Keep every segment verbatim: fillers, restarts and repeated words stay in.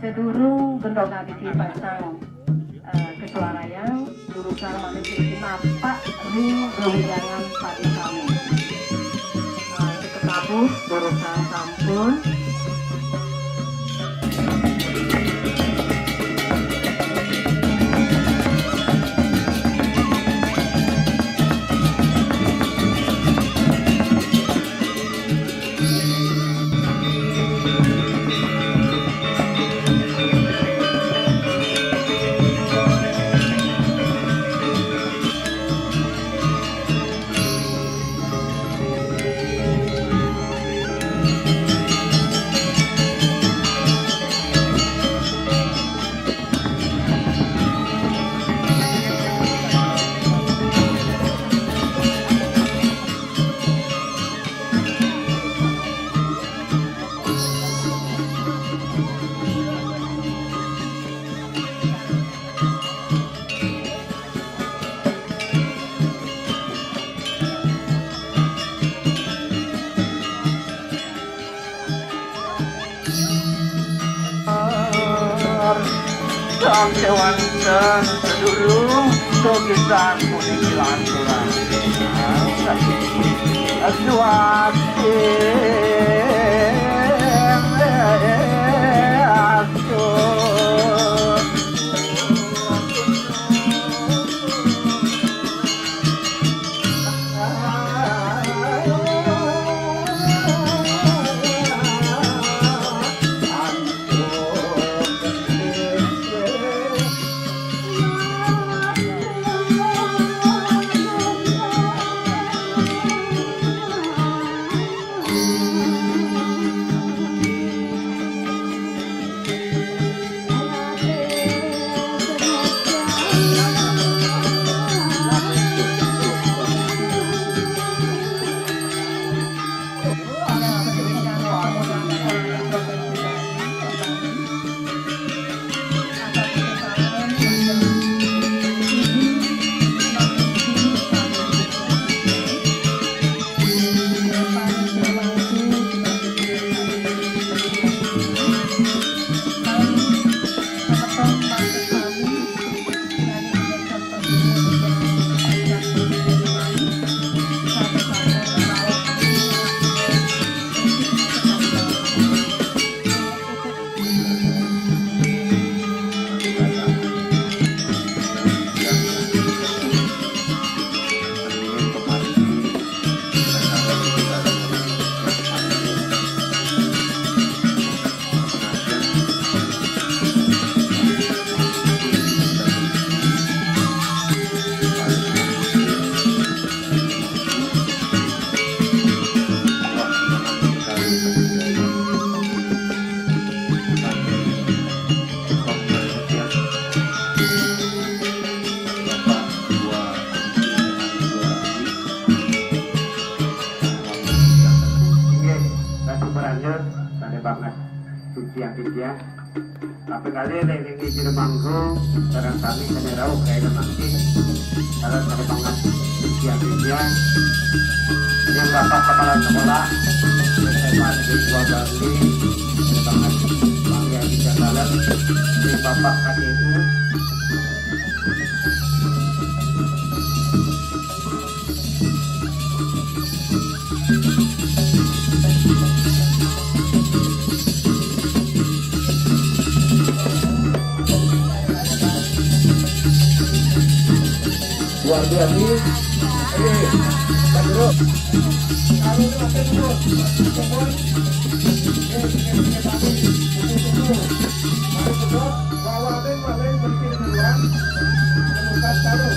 Durung gendong ati pasang, eh, kesuarayang, durusang manuk napak ring wewidangan padi sami. Nah, ketabuh durusang sampun. Sang kewanten sedulur, sogitan puniki lanturan. Suwati. Inggih, Ratu Peranda, pada banget. Suci yang titiang. Tapi kali ini di Jeremangku, barang kami kena rauh kayak mangkin. Kalau pada banget suci yang titiang. Yang Bapak Kepala Sekolah, S M A Negeri Dua Bali, pada banget Bang Yadi Jakalan, yang Bapak K T U, Luar biasa. Eh, Pak Guru. Kalau ini masih turun, turun. Eh, ini, ini tadi. Tunggu, tunggu. Mari, tunggu. Bawa deh, Pak, deh, berhenti dulu, ya. Tunggu, kan, taruh.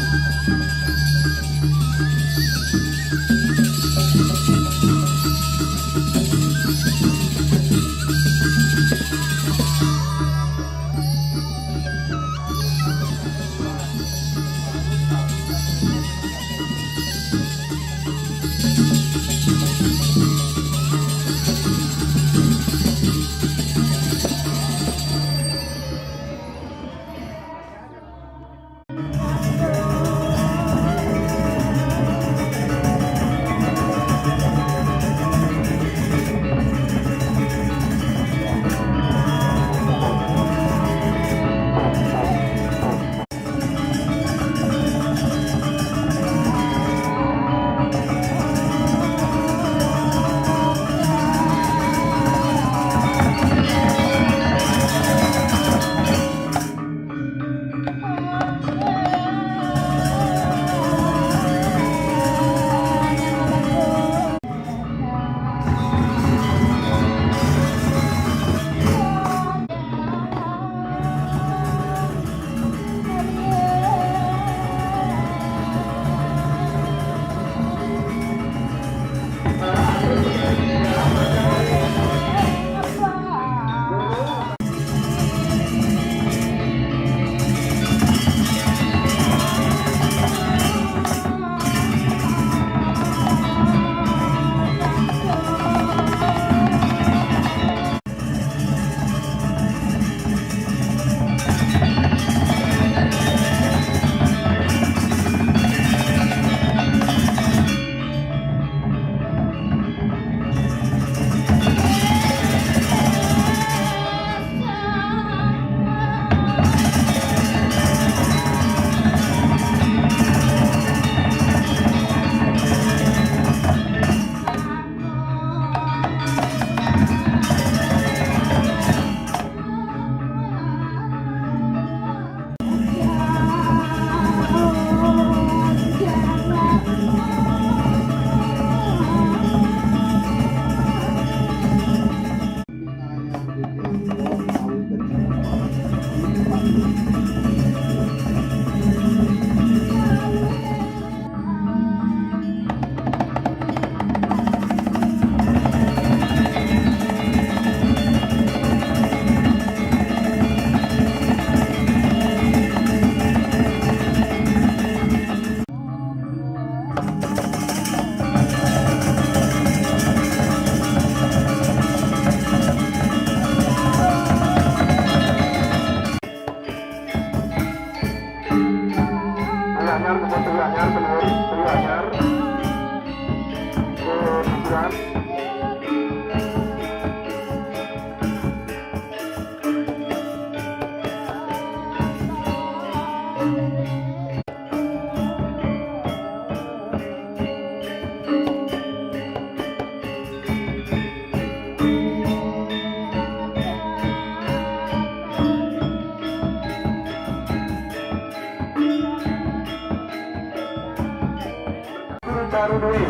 Duit.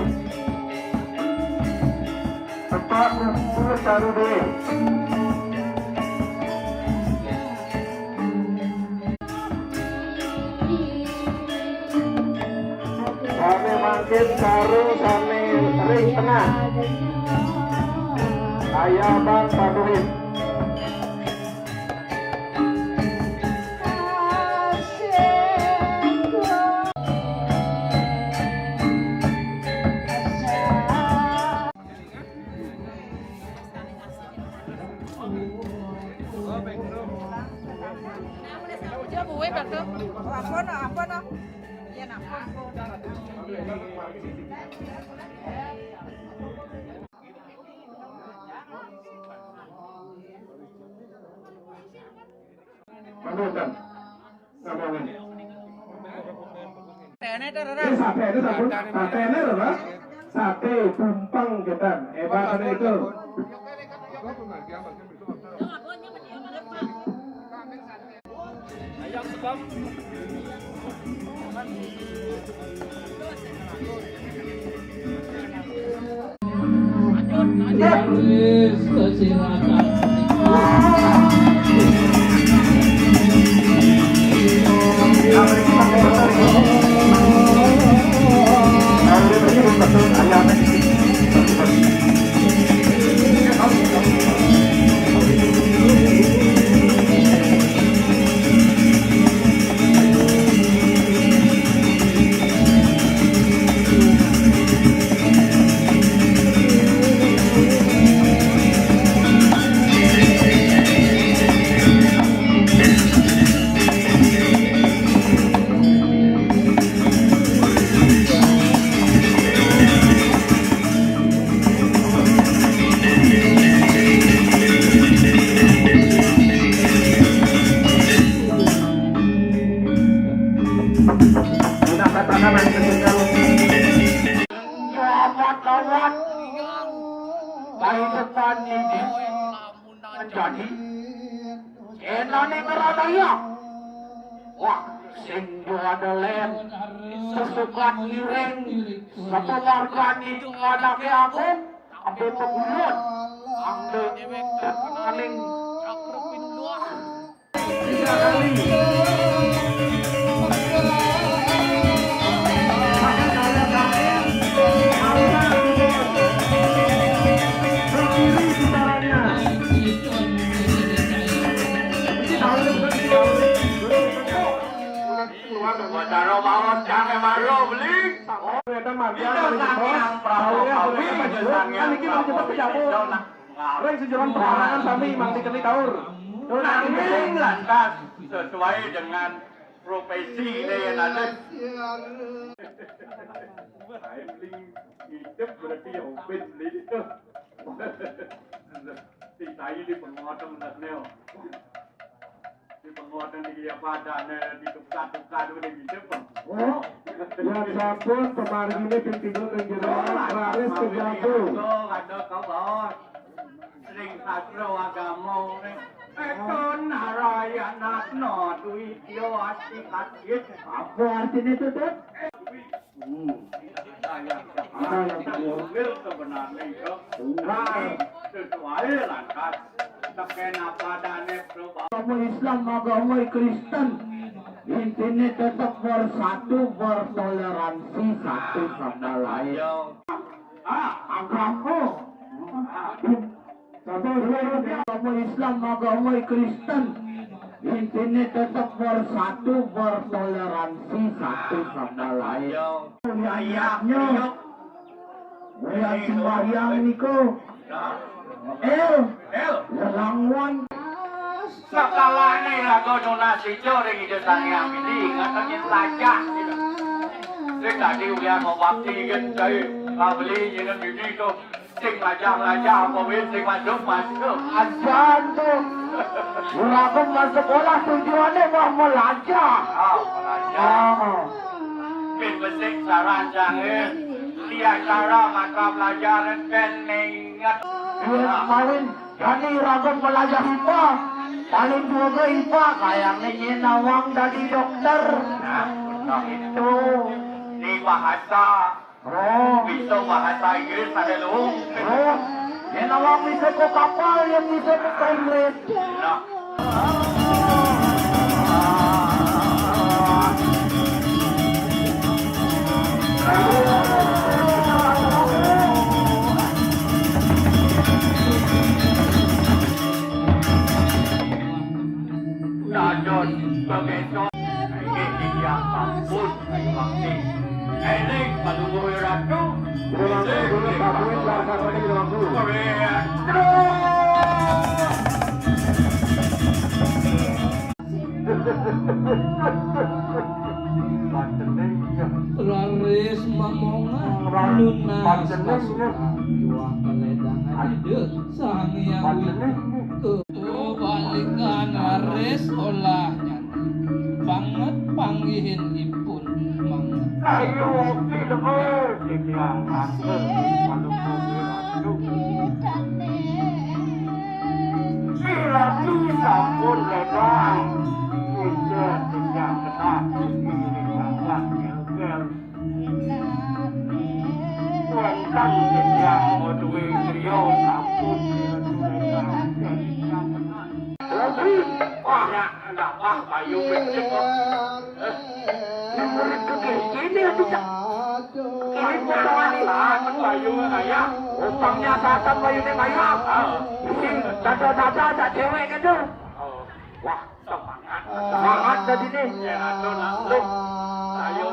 Tempat kumpul cari duit. Sami mangkin karu sami ring tengah. Ayah bang paduin. Apa no, apa no? Ya, nak. Mandutan. Ngomongin. Tene to, Rara. Eh, sate itu sampun. Sate ini, Rara. Sate tumpeng kita. Hebat itu. Selamat lewat kehidupan ini menjadi enane ngeranaya. Wah, sing juadelen sesukat ngiring sepemargane anake aku ambil pegulun ambil paling Watara mawon jange marlo beli. Oh, eta marga. Ida saking Prabu Kawi, ida saking Prabu Kawi. Ring sejalan perkarangan sami Mang Dikeni Taur. Nanging lantas sesuai dengan profesi ida yang ada. Ayo beli hidup berarti ya ubin beli itu. Sing saya di pengotong ndak neo. Di pengotong di dia pada ne di tukar-tukar dulu di hidup. Oh, ya sampun pamargine ping tiga ring jero raris kejabung. Ada kau bawa. Ring sastra agama ring. Eto Narayana Natna Dwitya Asti Kadit. Apa artine itu, Dut? Hmm. Nah, yang terakhir. Sebenarnya itu. Nah, sesuai lantas. Teken apa dane perubahan. Agama Islam, agama Kristen. Intine tetap bersatu, bertoleransi satu sama lain. Ah, agama. Agama Islam, agama Kristen. Intine tetap bersatu, bertoleransi satu sama lain. Ayatnya. Wayah sembahyang niku. El. El. Lelangwan. Sakalane raga nunas ijo ring Ida Sang Hyang Widhi, ngaten yen lajah. Sing tadi ulian mewakti yen cai kabeli yen dini to. Sing lajah-lajah apa wit sing masuk masuk. Ajan to. Ora aku masuk sekolah tujuane mah melajah. Ah, melajah. Ah. Pin besik saran jange. Di acara mata pelajaran kan inget. Yen mawin jani raga melajah ipa, paling duga ipa kayangne nyen nawang dadi dokter. Nah, bener itu. Di bahasa Oh, bisa bahasa Inggris ada lu. Oh, yang awak bisa ke kapal, yang bisa ke Inggris. Nah. Dadon, begitu. Ini dia ampun, Ayu Bakti. Eling, Palungguh Ratu. Korea. Raris mamongan lunas pasukan miwah kaledangan Ida Sang Hyang Widi. Balikan raris olahnya banget panggihin ipun manget. Ayo, oke, lebar. Titiang angker, Palungguh Ratu. Ratu sampun ledang. Inggih, titiang genah. Inggih, titiang genah. Wonten titiang madué griya sampun ledang. Wah, ya, enggak, Pak, Bayu becik kok. Eh, ini murid ke sini, bisa. Ini potongan lah, Bayu ngayah. Upangnya sasan Bayune ngayah. Ah. Ini dada-dada, ada cewek gitu. Oh. Wah, semangat. Semangat tadi nih. Ya, aduh, langsung. Ayo.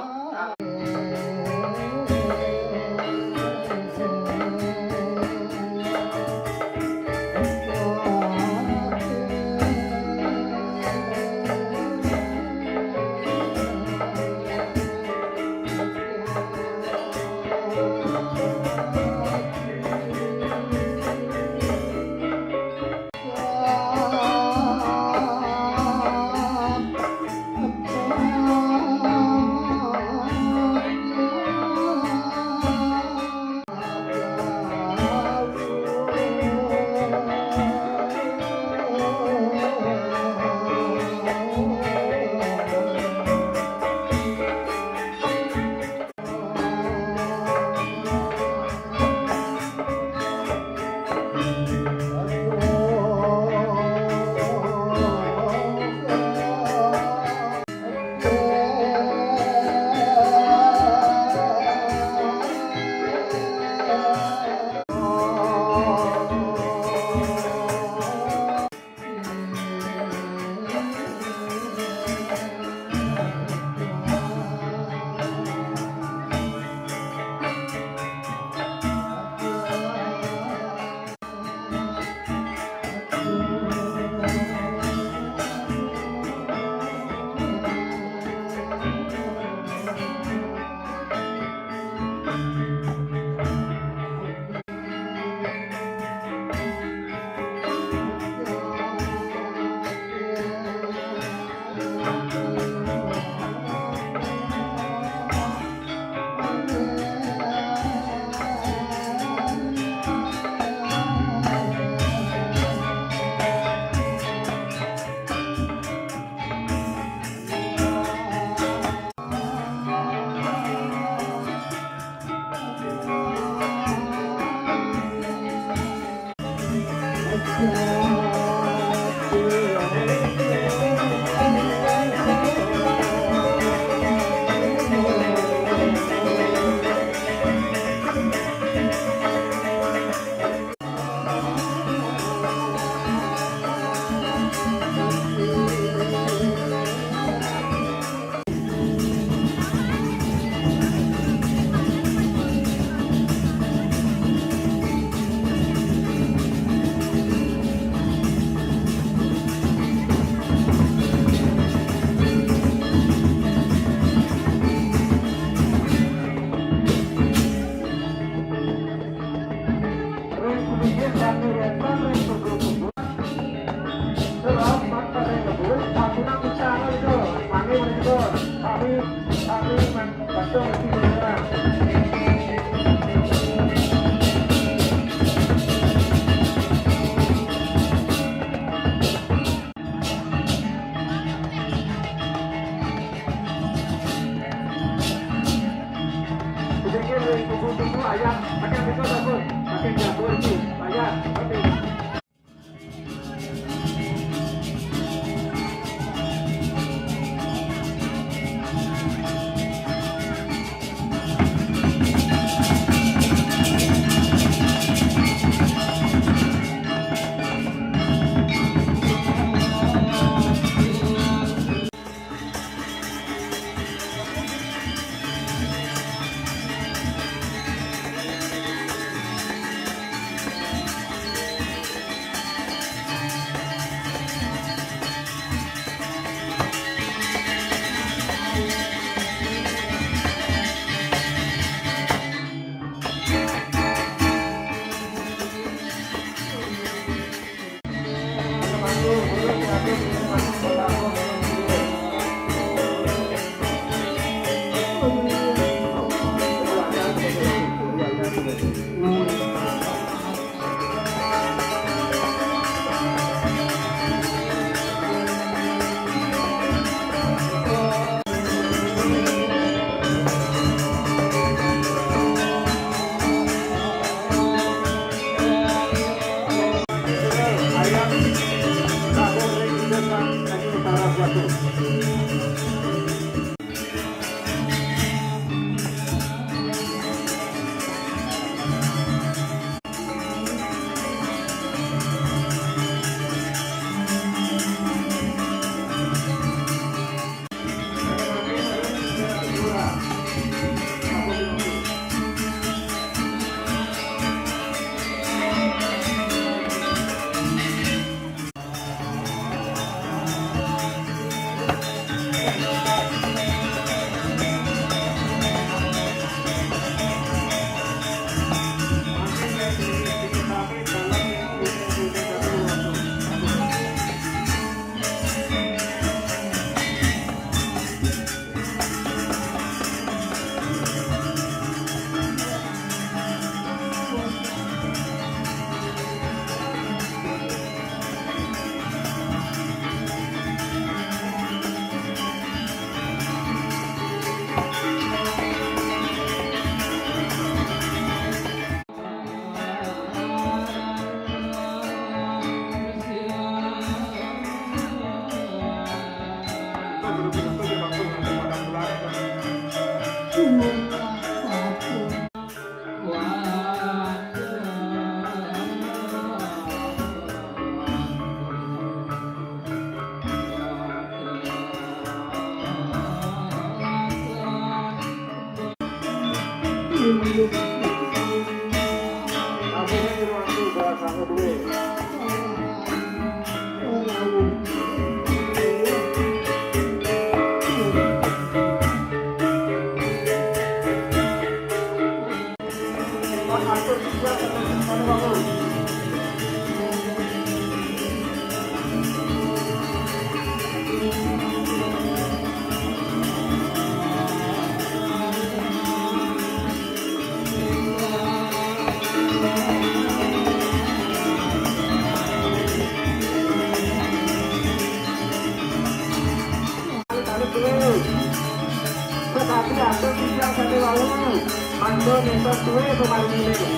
Tetapi aku tidak sampai lalu, mangga nonton suwe kemarin ini.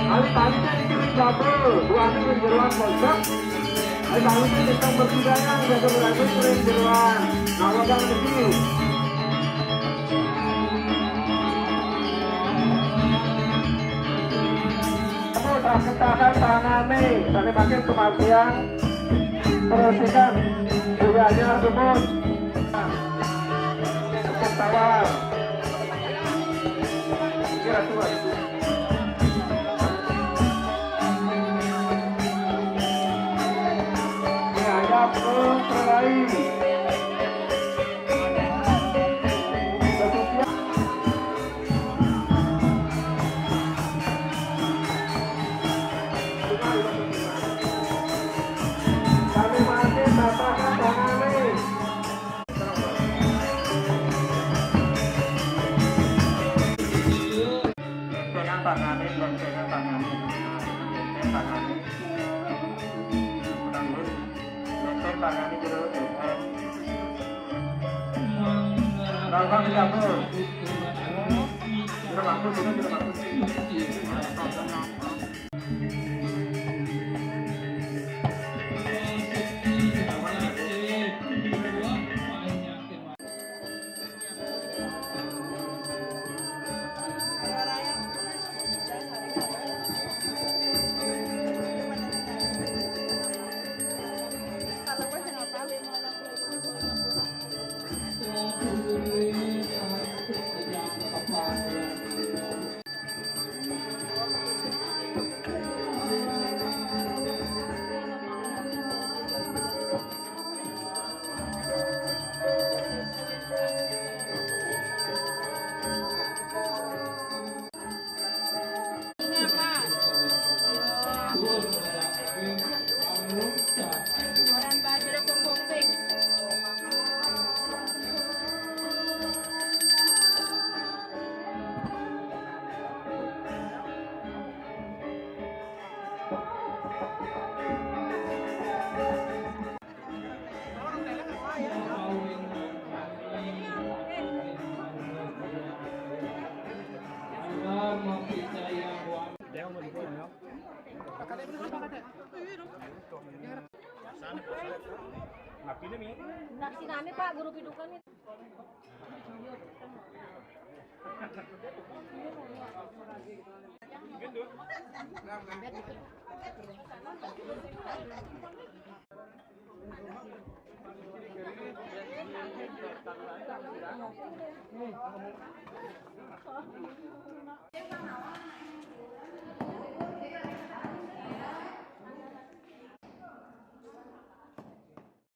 Alih-alih dari kirim kabel, dua anu kirim jeruan konsep. Alih-alih dari tentang persidangan, jaga berani kirim jeruan. Nah, wadah lebih. Aku tak ketahan tangan nih, tadi makin kematian. Teruskan, budaya semut. Tepuk tangan. Kira tua. Budaya pun terlain. Tanggung jawab. Naksi nami, Pak, guru pidukan itu.